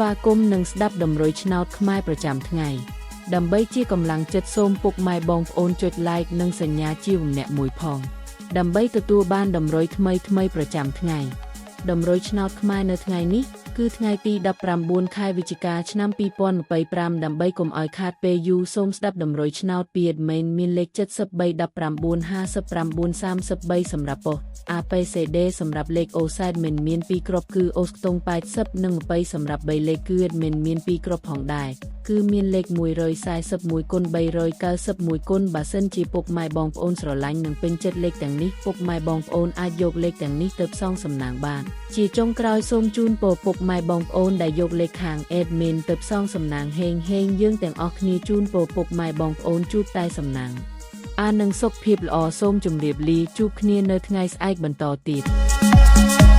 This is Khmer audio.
វាគមន៍និងស្ដាប់តម្រុយឆ្នោតខ្មែរប្រចាំថ្ងៃដើម្បីជាកម្លាំងចិត្តសូមពុកម៉ែបងប្អូនចុច Like និងសញ្ញាជាវម្នាក់មួយផងដើម្បីទទួលបានតម្រុយថ្មីៗប្រចាំថ្ងៃតម្រុយឆ្នោតខ្មែរនៅថ្ងៃនេះគឺថ្ងៃទី19ខែវិច្ឆិកាឆ្នាំ2025ដើម្បីកុំឲ្យខាតពេលយូរសូមស្ដាប់តម្រុយឆ្នោតពី admin មានលេខ73 19 59 33សម្រាប់ប៉ុស្តិ៍ APCD សម្រាប់លេខអូសែតមិនមាន2គ្រាប់គឺអូសខ្ទង់80និង20សម្រាប់3លេខគឺ admin មាន2គ្រាប់ផងដែរគឺមានលេខ141គុណ391គុណបើសិនជាពុកម៉ែបងប្អូនស្រឡាញ់និងពេញចិត្តលេខទាំងនេះពុកម៉ែបងប្អូនអាចយកលេខទាំងនេះទៅផ្សងសំណាងបានជាចុងក្រោយសូមជូនពរពុកម៉ែបងប្អូនដែលយកលេខខាង admin ទៅផ្សងសំណាងហេងហេងយើងទាំងអស់គ្នាជូនពរពុកម៉ែបងប្អូនជួបតែសំណាងអានឹងសុខភាពល្អសូមជម្រាបលាជួបគ្នានៅថ្ងៃស្អែកបន្តទៀត។